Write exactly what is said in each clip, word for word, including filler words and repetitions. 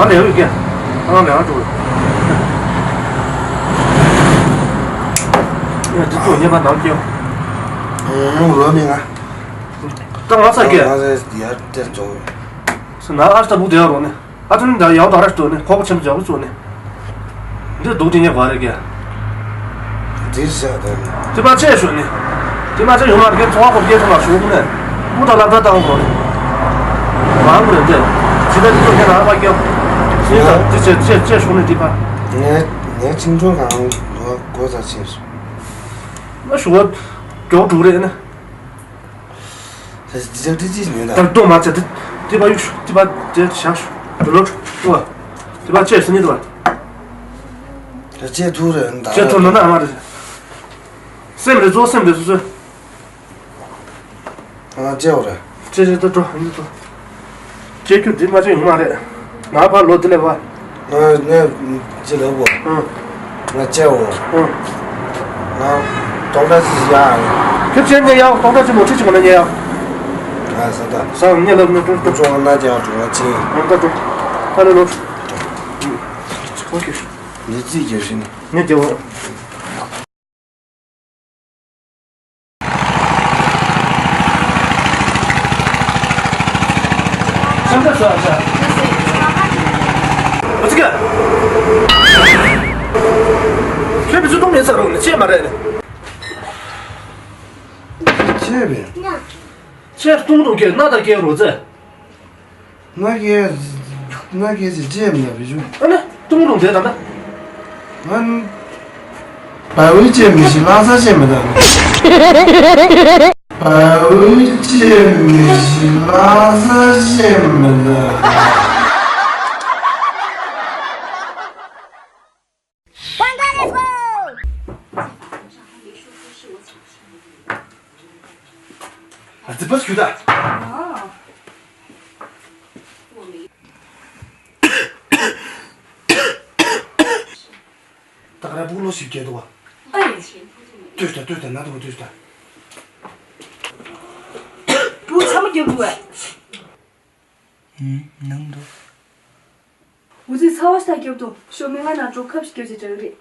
ང་ལས་ཡོད་ཀྱི། ང་ལས་ཡོད་འགྲོ། ཡ་དེ་ཚོ་ཉེས་པ་ནང་སྐྱེལ། ཨང་། རོ་མི་ང་། ད་ང་ས་སྐྱེལ། ང་ས་ཡར་དེར་འགྲོ། སུ་ན་ཨ་ས་བུ་དེ་ཡར་རོ་ནི། ཨ་ཙི་ནི་ད་ཡག་ད་ར་སྟོད་ནི་ཁོག་པ་ཆེན་པོ་ཅག་པོ་བཙུགས་ནི། འདི་སྡུག་དེ་ཉེ་བ་རེད་ཀྱ། འདིར་བཞག་དང་། དེ་པ་ཆེ་ཤོས་ནི། དེ་མ་ཆེ་ཡོང་མ་རེད་ཀྱ། ཚོང་བ་ཁོ་སྐྱེ་ཚོང་ལ་ཞུགས་ནས། སྤུ་ད་ལབ་ད་བཏང་དགོས་ནི། མང་པོ་རེད་དེ། ཇི་ལྟར་དེ་ཚོ་ཁྱེད་རང་པ་སྐྱོ། ཇི་ལྟར་དེ་ཆེ་ཆེ་ཆེ་ཤོས་ནི་དེ་པ། ངས་ངས་ཆིང་ཆུང་གང་ལོ་གོ་ས་ཆེ་སོང་། ང་ཞུ་བ་མགྱོགས་དྲུག་རེད་ནི། ད་ཅི་ཅག་ཏི་ཅི་ཉོས་ད། ད་ལྟོ་མ་ཚད་དེ་དེ་པ་ཡུག་ཤུ་དེ་པ་དེ་བཞག་ཤུ་དེ་ལོ་ཤུ་ཨོ། དེ་པ་ཅེ་སི་ཉི་དེ་པ། ད་ཅེ་ཐུ་རེད་ད། ཅེ་ཐུ་ནོ་ན་མ་རེད། སེམས་རེད་ཛོ་སེམས་རེད་སོ་སོ། ཨ་ཅེ་འོ་རེད། ཅེ་ཅེ་ད་འགྲོ་ཨ་ནི་ད། ཁྱེད་ཁྱོད་འདི་མ་བྱེད་ཡོང་མ་རེད། ང་ཕར་ལོག་འདི་ལས་བ། ང་ངས་ཅི་ལབ་གོ། ཨང་། ང་ཅེ་འོ། ཨང་། ང་དོག་ཁྲ་ཅི་ཡ། ཁྱོད་ཅེ་ཉེ་ཡ་དོག་ཁྲ་ཅི་མོ་ཁྲི་ཅི་མ་ན་ཉེ་ཡ། ཨ་ས་ད། ས་ཉེ་ལབ་ནི་ཏུ་ཏུ། ཅོ་ང་ན་ཅེ་འོ་ང་ཅི། ཨང་ད་ཏུ། ཧ་ལེ་ལོ། ཨོ་ཁེ། ནི་ཅི་རྒྱབ་ཤི་ནི། ཉེ་རྒྱབ་འོ། སེམས་ཁྲལ་བཟོ་ཨ་ཅག་ཨ་ཙི་ཀ་ཁྱོད་མི་ཚོ་གཏོང་མེད་ས་རུང་ནི་ཅེས་མ་རེད་ནི། ཅེས་བས། ཅེས་གཏོང་གཏོང་ཁྱེད་སྣ་དང་སྐྱེལ་རོགས་ཚེ། ང་གིས་ང་གིས་ཅི་བྱས་མེད་པའི་ཞུ། ཨ་ནི་ཏུང་ཏུང་དེ་ད་ལྟ། ང་བའི་ཅེས་མི་ཤི་ལྷ་ས་ཅེས་མི་ད། བའི་ཅེས་མི་ཤི་ལྷ་ས་ཅེས་མི་ད། ཨ་ཙི་པ་སུ་ད། ད་ག་ར་སྤུ་གུ་ལོ་ཞིག་སྐྱེས་འདུག་བ། ཨེ། ལྟོས་དང་ལྟོས་དང་ན་འདུག་ལྟོས་དང་། སྤུ་གུ་ཚ་མོ་རྒྱབ་འདུག་བས། ཨུམ། ནང་དུ། འུ་ཚོས་ཚ་བ་ཞིག་རྒྱབ་དང་ཤོག་སྨན་ཁང་ནང་འགྲོ་ཁབ་ཞིག་རྒྱབ་བྱས་དྲག་རེད།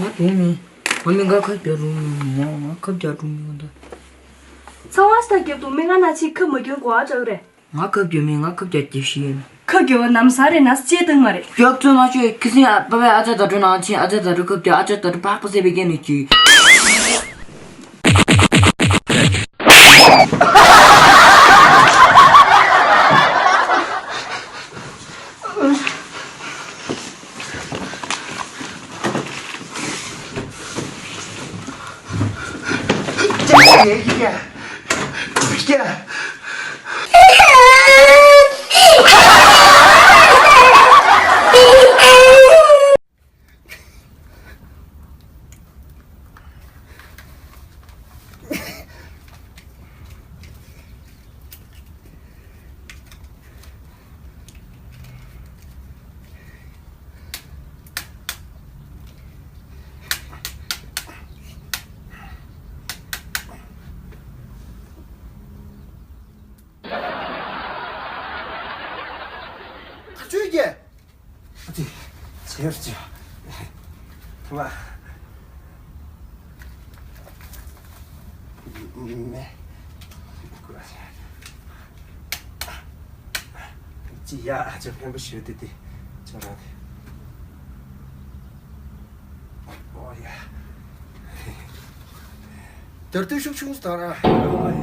ང་དེ་མིན། ང་སྨན་ཁང་ཁབ་རྒྱག་འགྲོ་མི་ང་ང་ཁབ་རྒྱག་འགྲོ་མི་ང་ད། ཚ་བ་ཞིག་རྒྱབ་དང་སྨན་ཁང་ནང་ཕྱིན་ཁབ་མ་གྱོན་གོ་ཨ་དྲག་རེད། ང་ཁབ་རྒྱག་མིན་ང་ཁབ་རྒྱག་རྒྱབ་ཤི་ཡོད། ཁབ་རྒྱག་པ་ནམ་ས་རེད་ན་སྐྱེས་བཏང་མ་རེད། རྒྱག་ཚོད་མ་ཤོད་ཁི་སིང་ཨ་པ་པའི་ཨ་ཅག་ད་འགྲོ་ནང་ཕྱིན་ཨ་ཅག་ད་འགྲོ་ཁབ་རྒྱག་ཨ་ཅག་ད་འགྲོ་པགས་པ་བཟས་པའི་སྐད་ནས་ཅི། ཁ་ཆུས་ཀྱི། ཨ་ཙི། ཆེར་ཅི། ཐ་མ། མེ། ཅི་ཡ་ཨ་ཅག་ཕན་པོ་ཞུ་དེ་དེ། ཅོ་ར་དེ། ཨོ་ཡ། དེར་དུ་ཤུགས་ཆུང་སྟ་ར། ཨོ་ཡ།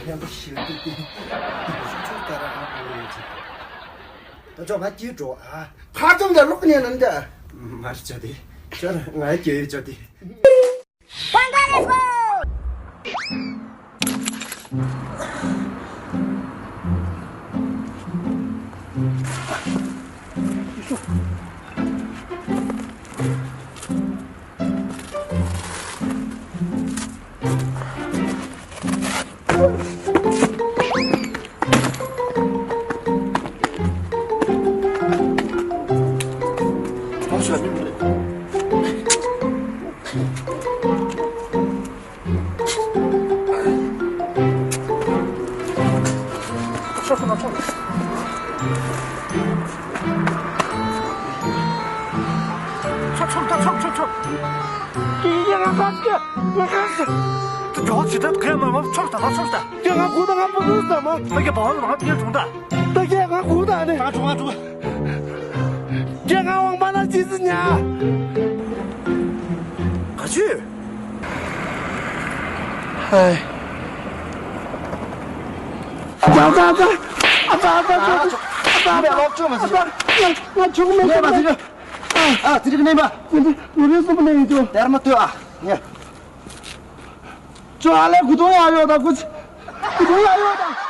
ཕན་པོ་ཞུ་དེ་དེ། ཤུགས་ཆུང་སྟ་ར། ཨོ་ཡ། ད་ཅོ་ཕ་སྐྱིད་འགྲོ་ཨ། ཕར་ཙམ་ད་ལོག་ཉན་ནམ་ད། མར་ཅོ་དེ། ཅོ་ར་ང་སྐྱོ་ཅོ་དེ། One, go, let's go! ཆོབ་ཆོབ་ད་ཆོབ་ཆོབ་ཆོབ། ཀྱེ་ཀྱེ་ང་ཁ་ཀྱེ་ང་ཁ་ཀྱེ། ད་ཇོ་ཇི་ད་ག་མ་མ་ཆོབ་ད་མ་ཆོབ་ད། ཀྱེ་ང་གུ་ད་ང་པུ་ཏུ་ད་མ། ད་ཀྱེ་བ་ང་ཀྱེ་ཐུང་ད། ད་ཀྱེ་ང་གུ་ད་ནི། ང་ཆུ་ང་ཆུ། ཀྱེ་ང་ཝང་པ་ན་ཅི་ཟི་ཉ། ག་ཅུ། ཧའི། ཨ་ཙ་ཨ་ཙ་ཨ་ཙ་ཨ་ཙ་ཨ་ཙ། ང་ཆུང་མེད་ང་ཆུང་མེད། ཨ་ཙི་རིག་ནས་མ། ངོ་རེ་སོང་ནས་ཡིན་ཅོ། དེར་མ་ལྟོས་ཨ། ཡ། ཅོ་ཨ་ལེ་གུ་དོང་ཡ་ཡོད་ད་གུ། གུ་དོང་ཡ་ཡོད་ད།